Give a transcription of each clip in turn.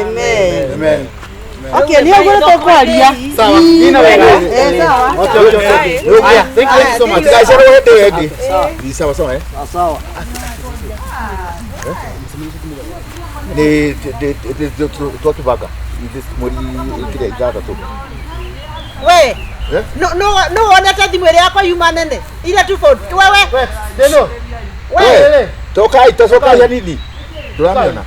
Amen. Amen. Okay, nĩ ũguo tũkwaria. Sawa. Nina wega. Eh, sawa. Okay, okay, okay. Haya, thank you so much. Guys, wewe hende hende. Ni sawa sawa eh? Sawa. Ni twakibanga mweri kĩrĩa ithathatũ. We. Eh? No no no wonete thimũ ĩrĩa yakwa yuma nene. Ira tu phone. Wewe. Deno. We. Tokai tocokai hanini. Ndũramĩona.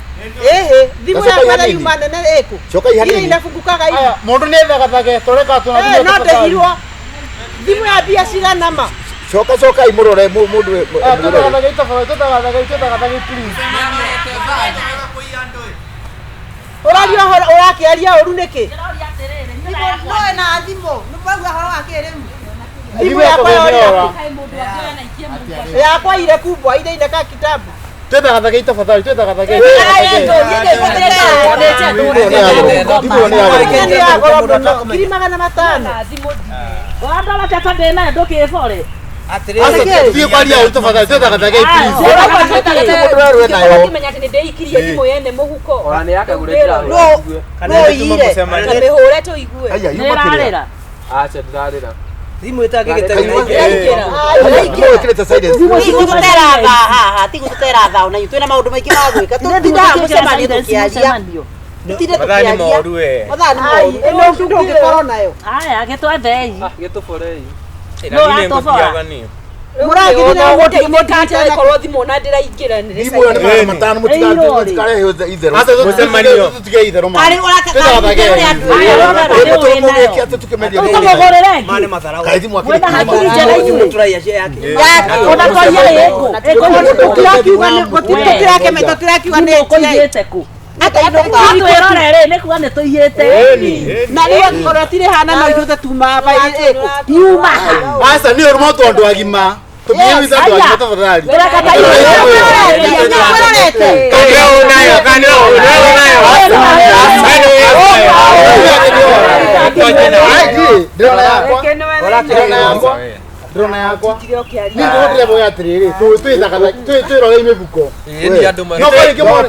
Ehe, thimũ Gacoka yakwa ĩrĩa hanini. yuma nene ĩkũ. Cokai Ira hanini. inafungukaga hivi. Mundu nä thagathage tåreka Eh, no ndehirwo. Thimũ ya mbia cigana ma. Coka cokai mũrore mũndũ mũrore. Ũraria ũhoro ũrakĩaria ũru nĩkĩ? No ena thimũ, nĩ kwauga ũhoro wa kĩrĩu. Thimũ yakwa yorĩra kũ? Yakwa ile kubwa ile inakaa kitabu. Twethagathage tafadhali, twethagathage. Thimũ nĩ ya goro. Nĩ ya goro mũno. Ngiri magana matano. Wandora tata ndĩ nayo ndũkĩbore. Thiä kwaria å tafadhali, twethagathage please. Mũndũ nayo. Ũkĩmenya atĩ nĩ ndĩikirie thimũ yene mũhuko. Ona nĩ yakagũrĩra. No no ire. Mĩhũre tũigue. Aya, yuma kĩrĩa. Nĩrarĩra. Acha ndĩrarĩra. Thimå ĩtangĩgĩte Wĩkĩrĩte silence. Ti gũtũtera thaa haha, ti gũtũtera thaa ona ithuĩ twĩna maũndũ maingĩ ma gwĩka. Tũtindaga mũcemanio tũkĩaria. Tũtinde Mathaa nĩ tũkĩaria. moru we. Mathaa nĩ moru. Ĩno ndũngĩkorwo nayo. Aya, gĩtwethei. Ah, gĩtũborei. Na niĩ Mũratũbora. nĩngũthiaga niĩ. Mũragĩthiĩ na Mũtingĩte ĩkorwo thimũ na ndĩraingĩra nĩ Thimũ ĩyo nĩ magana matano mũtigarehe itherũ. Mũcemanio. Tũtige itherå Karĩ ũraka karĩ andũ. Ĩ, mũtũrĩ mũgĩke atĩ tũkĩmendia nĩ Tũmũgũrĩre Ma nĩ ĩngĩ. matharau. Kaĩ thimũ akĩrĩ Mwĩna hakiri njega inyuĩ. Tũraiya cia yake. Ona twaiyire ĩkũ. Tũtirakiuga nĩ tũtirakiuga nĩ Thimũ ũkũiyĩte kũ? Twĩrore rĩ, nĩ kuga nĩ tũiyĩte. Na rĩu angĩkorwo tirĩ hana no ithuĩ tuma bai ĩkũ. Yuma ha. Aca nä å rå mo tondå agima. Tå bihave andå agima tafadhali. Tũreka ta inyuĩ. Nĩkwĩrorete. Kana ũũ nayo, kana ũũ nayo. Kana ũũ nayo. Ndĩrona yakwa. Ndĩrona yakwa. Ndĩrona yakwa. Niĩ ndĩrona ndĩreboya atĩrĩrĩ, twĩrorei mĩhuko. Ĩĩ andũ No kũrĩ kĩmwe.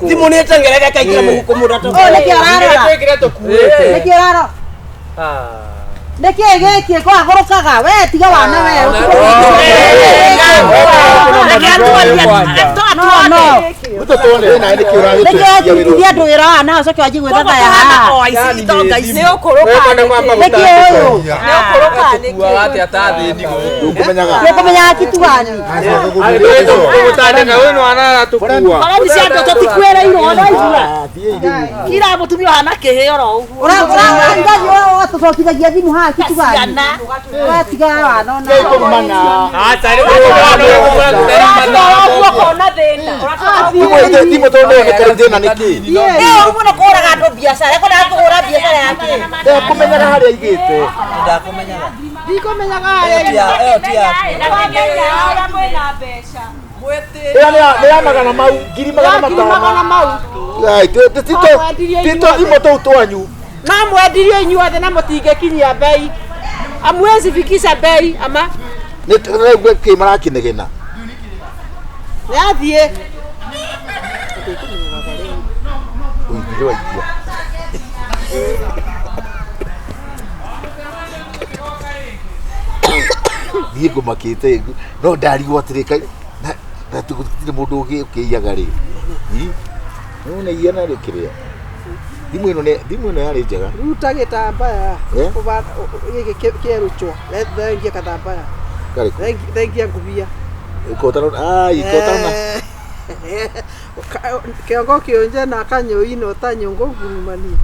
Thimå nä ĩtengerere ĩkaingĩra mũhuko mũndũ Ũyũ nĩkĩ ũrarora? Twĩkĩre tũkuĩte. Nĩkĩ ũrarora? Nĩkĩ gĩkĩ kwagũrũkaga? We tiga wana we. No no. Nĩkĩ ũrutithia andũ wĩra wa na ũcoke wanjie gwĩthathaya haha? Nĩ ũkũrũka Nĩkĩ ũyũ? Kuaga atĩa ta thĩni gũkũ. Ndũkũmenyaga. Ndũkũmenyaga kitugani. Tũgũtandĩka ũyũ nĩ wanaratũkua. Barathi cia andũ tũtikwĩrĩirwo no igua. Kira mũtumia ũhana kĩhĩ oro ũguo. Ũratũcokithagia thimũ haha kitugani. Ciana. Ũratiga wana ona. Acha rĩu Ũratwara ũguo ũkona thĩna. Thimũ tondũ nĩ yoneka rĩu thĩna nĩ kĩ? Ĩ ũru mũno kũraga andũ biacara. Ekwendaga kũhũra biacara yake. Ndekũmenyaga harĩa aigĩte. Ndakũmenyaga. Ndikũmenyaga Ĩyo ti ĩyo ti yaku. Ĩyo nĩ ya magana mau, ngiri magana Ngiri magana matano. mau. Ai, ti tũthimũ tũu twanyu. No mwendirio inyuothe na mũtingĩkinyia bei. Amwezi fikisha bei ama Nĩ rĩu kĩ marakĩnegena. nĩ athiĩ. Ũigire waikia. Niĩ ngũmakĩte no ndarigwo atĩrĩ kaĩ na gũtirĩ mũndũ ũkĩiyaga rĩ. Nĩ iya na rĩ kĩrĩa. Thimũ ĩno nĩ thimũ ĩno yarĩ njega. Ruta gĩtambaya. Eh? Gĩkĩ kĩerũ chwa. Thengia gathambaya. Karĩkũ? Thengia ngubia. Kotano ai kotano. Kĩongo kĩonje na kanyũi no ta nyũngũ ngurumani.